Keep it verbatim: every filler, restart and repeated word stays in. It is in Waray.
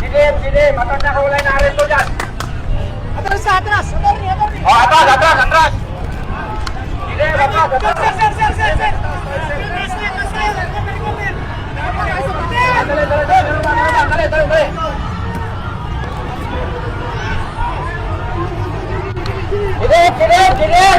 Sige, sige, matanda ka, wala na aresto dyan. Atras, atras, attorney, attorney. O, atras, atras, atras. Sige, atras, atras. Sir, sir, sir, sir, sir. Dali, dali, dali, dali, dali, dali. Sige, sige, sige.